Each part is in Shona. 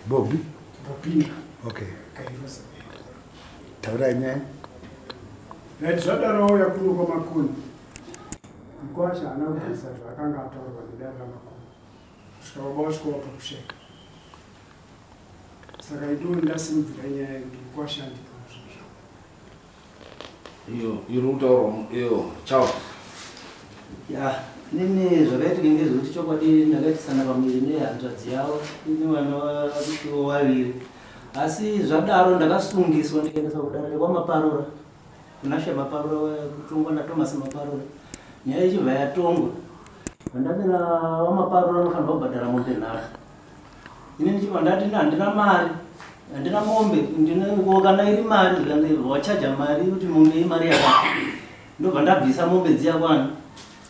Bobby. Bobina. Okay. Kairusa. Taurai nyaya. Right, zvadaro auya kuno kwaMakoni. Mukwasha haana kubvisa zvaakanga ataurwa nedare raMakoni. Kusvika baba vasvika pakusheka. Saka idiwo ndasimudzira nyaya yekuti mukwasha andipe zvinhu zvangu. Iyo iri kutaurwa iyo chao. Ya, inini zvakaitika ngezvekuti chokwadi ndakaitisana pamuviri nehanzvadzi yavo ine vana vadukuwo vaviri. Asi zvadaro ndakasungiswa ndikaendeswa kudare kwaMaparura, kunaShe Maparura kutongwa naThomas Maparura. Nyaya ichibva yatongwa. Vandati vaMaparura vanofanirwa kubhadhara mombe nhatu. Ini ndichibva ndati ini handina mari, handina mombe, ndine kana iri mari zvikanzi wachaja mari kuti mombe imari yakati. Ndobva ndabvisa mombe dziya kwani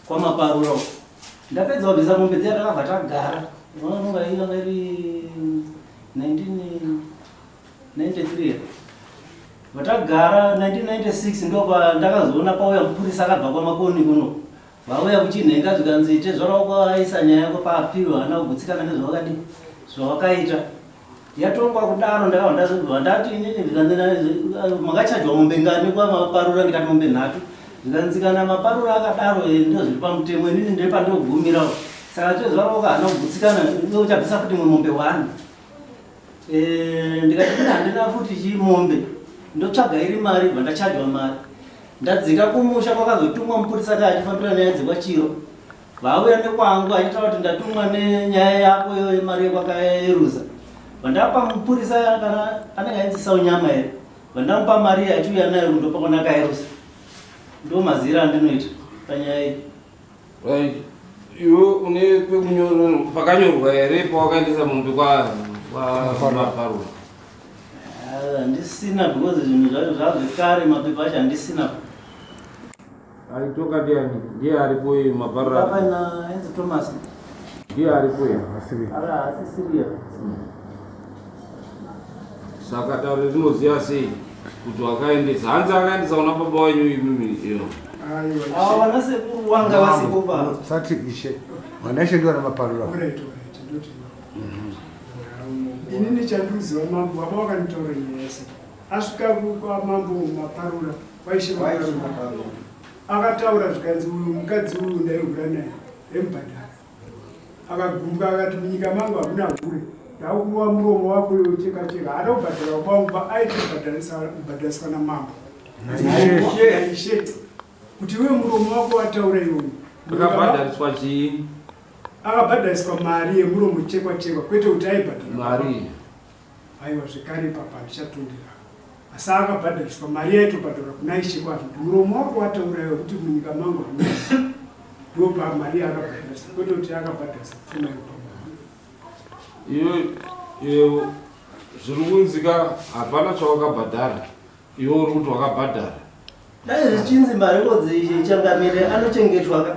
kwaMaparura uko. Ndapedza kubvisa mombe dziya takabva tagara. Unoona yanga iri 1993 vatagara 1996 ndopa ndakazoona pauya mupurisa akabva kwaMakoni kuno. Vauya kuchinhenga zvikanzi tezvara wako aisa nyaya yako paapiro haana kugutsikana nezvawakadi zvawakaita. Yatongwa kudaro ndakabva ndati inini zvikanzi makachajwa mombe ngani kwaMaparura ndikati mombe nhatu. Zvikanzi kana Maparura akadaro ndo zviri pamutemo inini ndiri pandogumirawo. Saka tezvara wako haana kugutsikana iwe uchabvisa futi imwe mombe 1. Ndikati ini handina futi chimombe ndotsvaga iri mari bva ndachajwa mari. Ndadzika kumusha kwakazotumwa mupurisa kaya achifambira nyaya dzekwaChiro. Vauya nekwangu achitaura kuti ndatumwa nenyaya yako iyo yemari yekwakaeruza. Vandapa mupurisa kana anenge ainzi Saunyama here. Vandamupa mari achiuya nayo kundopa kuna Kaeruza. Ndo mazira andinoita panyaya iyi. Right. Iwe une pekunyorera pakanyorwa here pawakaendesa mombe kwa Maparura? Handisina because zvinhu zvacho zvazvekare mapepa acho handisina. Aitoka ndiani? Ndiye aripo iye Maparura. Papa na Enzo Thomas. Ndiye aripo iye. Ara asisiria. Saka dare rinoziva sei kuti wakaendesa? Hanzi akaendesa kuna baba wenyu imimi iyo. Ava vana sekuru wanga vasipo pa. Sati ishe. Vana ishe ndivo vana Maparura. Alright, alright, ndoti. Inini chandiuziva mambo, baba vakanditaura nyaya yese. Asvika kwamambo Maparura, kwaishe Maparura. Akataura zvikanzi uyu mukadzi uyu ndaihura naye, ndaimubhadhara. Akagumbuka akati munyika mangu hakuna hure. Ndakuwa muromo wako iwe cheka cheka. Haana kubhadhara baba vangu ba aitobhadhariswa namambo. Naishe. Kuti iwe muromo wako wataura iwe. Akabhadhariswa chii? Akabhadhariswa mari yemuromo chekwa chekwa kwete kuti aibhadhara. Mari. Aiwa zvekare papa ndichatondera. Asi akabhadhariswa mari yaitobhadharwa kuna ishe kwazvo kuti muromo wako wataura iwe kuti munyika mangu hamuna. Ndo pa mari yaakabhadhariswa kwete kuti akabhadharisa pfuma yepamwe. Iwe iwe zviri kunzika hapana chawakabhadhara. Iwe uri kuti wakabhadhara. Dai zvichinzi marekodzi changamire anochengetwa ka.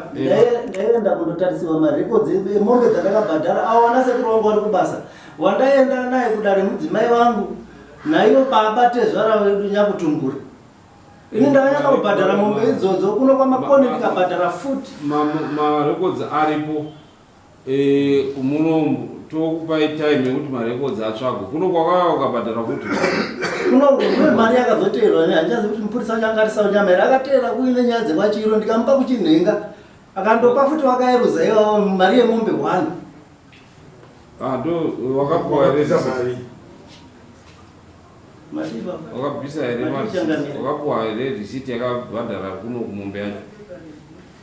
Ndaienda kundotarisiwa marekodzi emombe dzandakabhadhara avo vana sekuru vangu vari kubasa. Wandaenda naye kudare mudzimai wangu naivo baba tezvara vedu nyakutumbura. Ini ndakanyanya kubhadhara mombe idzodzo kuno kwaMakoni ndikabhadhara futi. Marekodzi aripo. Muno tokupai time yekuti marekodzi atsvagwe. Kuno kwakauya ukabhadhara futi. Kuno kune mari yakazoteerwa ne handichazivi kuti mupurisa wacho anga ari Saunyama here akateera kuine nyaya dzekwaChiro ndikamupa kuchinhenga akandopa futi vakaeruza ivavo mari yemombe 1. Ndo wakapuwa here Wakabvisa receipt? mari. Madii baba? Wakabvisa here Madii mari? changamire? Wakapuwa here receipt yakabhadhara kuno kumombe yacho?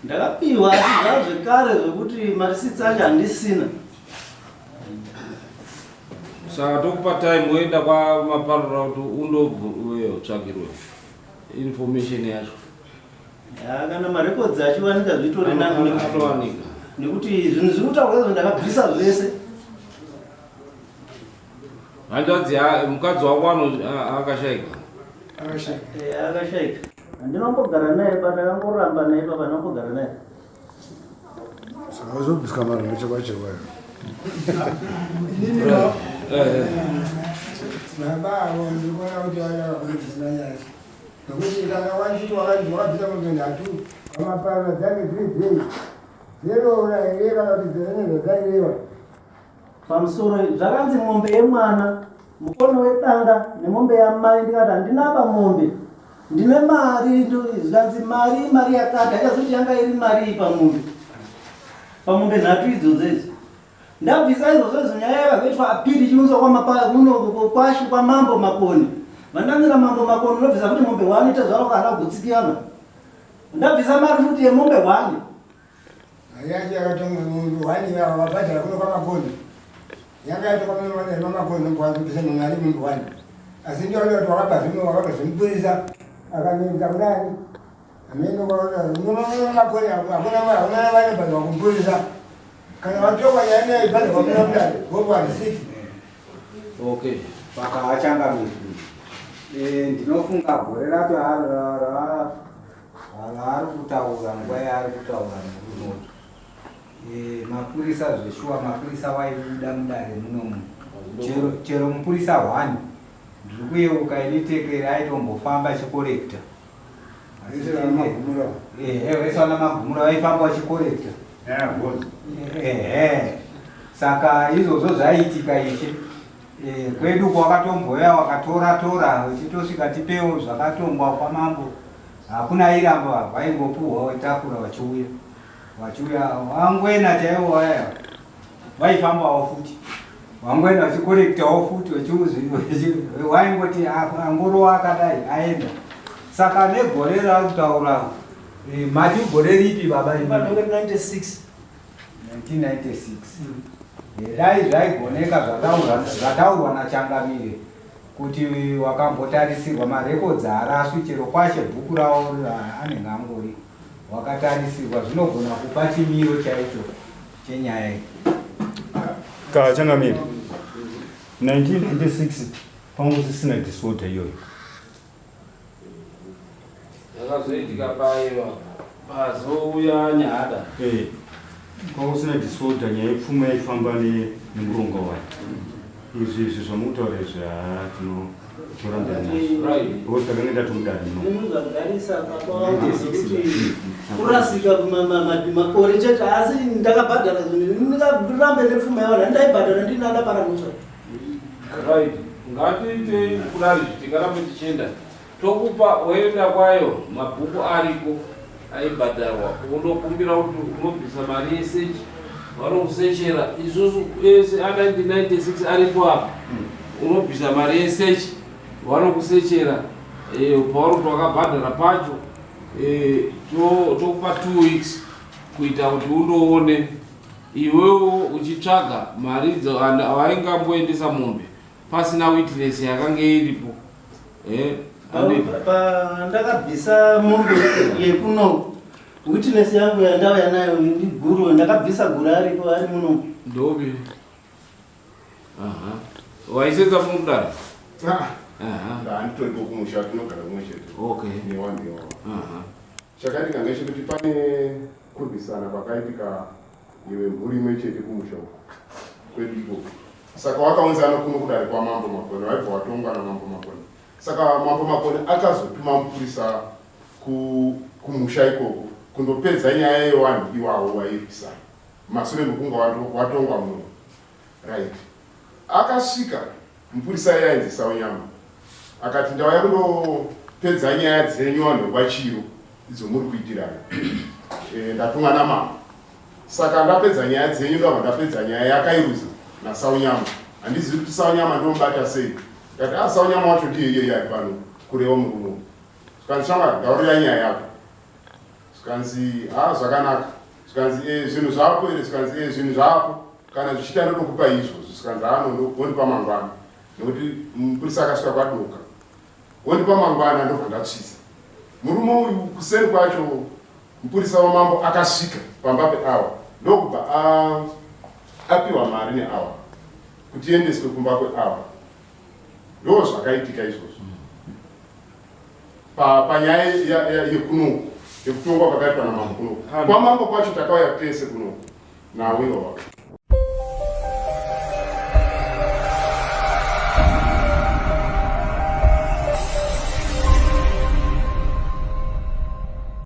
Ndakapiwa asi zvava zvekare zvekuti marisitsi acho handisina. Saka tokupa time woenda kwaMaparura kuti undotsvagirwe information yacho. Ya, kana marekodzi achiwanika zvitori nani Atowanika. nekuti zvinhu zviri kutaurwa izvo ndakabvisa zvese. Hanzvadzi mukadzi wako akashaika. Akashaika. Akashaika. Handinombogara naye ba ndakangoramba naye baba ndinombogara naye. Saka uzobviswa mari chekwa chekwa. Inini Baba avo ndikuona kuti vana vakunodzisina nyaya. Nokuti kana wachiti wakabvisa mombe nhatu pamaparura dzange dziri dzei. Dzeroora here kana kuti dzine zvadzairewa. Pamusoro zvakanzi mombe yemwana mukono wedanga nemombe yamai. Ndikati handinaba mombe, ndine mari. Zvikanzi mari, mari yakati hachazoti yanga iri mari iyi pamombe, pamombe nhatu idzodzo idzo ndabvisa izvozvo izvo. Nyaya yakazoitwa appeal ichiunzwa kwashu kwamambo Makoni. Vandamira mambo Makoni unobvisa kuti mombe 1 tezvaro kana kugutsikana. Ndabvisa mari futi yemombe 1. Mari yacho yakatonga mombe 1 vabhadhara kuno kwaMakoni, yanga yatokwamamakoni nokwanzobvisa mari mombe 1, asi ndiona kuti wakabva zvimwe, wakabva zvimupurisa akanoita kunani amenomakoni hakuna vanobhadharwa kumupurisa kana watokwa nyaya neyaibhadharwa kuna mudare vopa risiti. Okay. Saka achangamiri, ndinofunga gore racho raari kutaura, nguva yaari kutaura murunoto, mapurisa zveshuwa, mapurisa waibuda mudare munomu, chero mupurisa 1 ndiri kuyeuka ini tekere aitombofamba achicollecta. Vese vana Magumura. Ehe, vese vana Magumura vaifamba vachicollecta. Ehe, saka izvozvo zvaiitika ishe. Kwedu kwakatomboya wakatora tora uchitosvika tipewo zvakatongwa kwamambo, hakuna iramba, vaingopuhwa vaitakura vachiuya vachiuya. Wangwena chaiwo waya vaifambawo futi, wangwena vachicollectawo futi, waingoti angorowa akadai aenda. Saka negore raari kutaura, mati gore ripi baba imi? 96. 1996. Dai zvaigoneka zvataurwa nachangamire kuti wakambotarisirwa marecords haaraswi, chero kwashe bhuku rawo anenge angori wakatarisirwa, zvinogona kupa chimiro chaicho chenyaya iyi. Kachangamire, 1996 panga kusisina disorder iyoyo. Zvakazoitika paiva pazouya nyada. Panga kusina disorder, nyaya yepfuma yaifamba nemurongo wayo. Izvi zvamukutaura izvi, haa, tinorambira nazvo because takanga tatomudare muno. Inozvagarisa baba vangu kuti kurasika makore chete, asi ndakabhadhara zvinhu, ndingarambe nepfuma yavanhu handaibhadhara ndinada paramutsva. Right, ngatiitei kudari, tingarambe tichienda, tokupa woenda kwayo, mabhuku ariko aibhadharwa, unokumbira kuti unobvisa mari yesearch, vanokusechera. Isusu ese a1996 aripo apa, unobvisa mari yesearch, vanokusechera pauri kuti wakabhadhara pacho. Tokupa 2 weeks kuita kuti undoone iwewo uchitsvaga mari idzo waingamboendesa mombe pasina witness yakanga iripo. Ndakabvisa mombe yekuno, witness yangu yandauya nayo ndiguru, ndakabvisa guru aripo, ari muno. Ndobi waisenza mumudare? Handitoripo kumusha, tinogara kumwe chete newanhu iwawa. Chakaitika ngechekuti pane kurwisana kwakaitika mhuri imwe chete kumusha uku kwedu ikoko. Saka wakaunzana kuno kudare kwamambo Makoni, waibva watongwa namambo Makoni. Saka mambo Makoni akazotuma mupurisa kumusha ikoko kundopedza nyaya yevanhu iwawo wairwisana masure mekunge watongwa muno. Right, akasvika mupurisa iye ainzi Saunyama, akati, "Ndauya kundopedza nyaya dzenyu vanhu vekwaChiro idzo muri kuitirana. Ndatumwa namambo, saka ndapedza nyaya dzenyu, ndabva ndapedza nyaya yakairuza naSaunyama. Handizivi kuti Saunyama ndomubata sei." Ndati, "A, Saunyama wacho ndiye iyeye ari pano," kureva murume uyu. Zvikanzi, "Shamwari, ndaurira nyaya yako." Zvikanzi, "Ha, zvakanaka." Zvikanzi, "Zvinhu zvako here?" Zvikanzi, "Zvinhu zvako kana zvichiita ndotokupa izvozvo." Zvikanzi, "Hano, wondipa mangwana," nekuti mupurisa akasvika kwadoka. "Wondipa mangwana, ndobva ndatsvisa." Murume uyu kuseri kwacho mupurisa wamambo akasvika pamba peawa, ndokubva apiwa mari neawa kuti iendeswe kumba kweawa. Ndo zvakaitika izvozvo panyaya yekunoku yekutongwa kwakaitwa namambo kunoku. Kwamambo kwacho takauya tese kunoku nawo iwawa.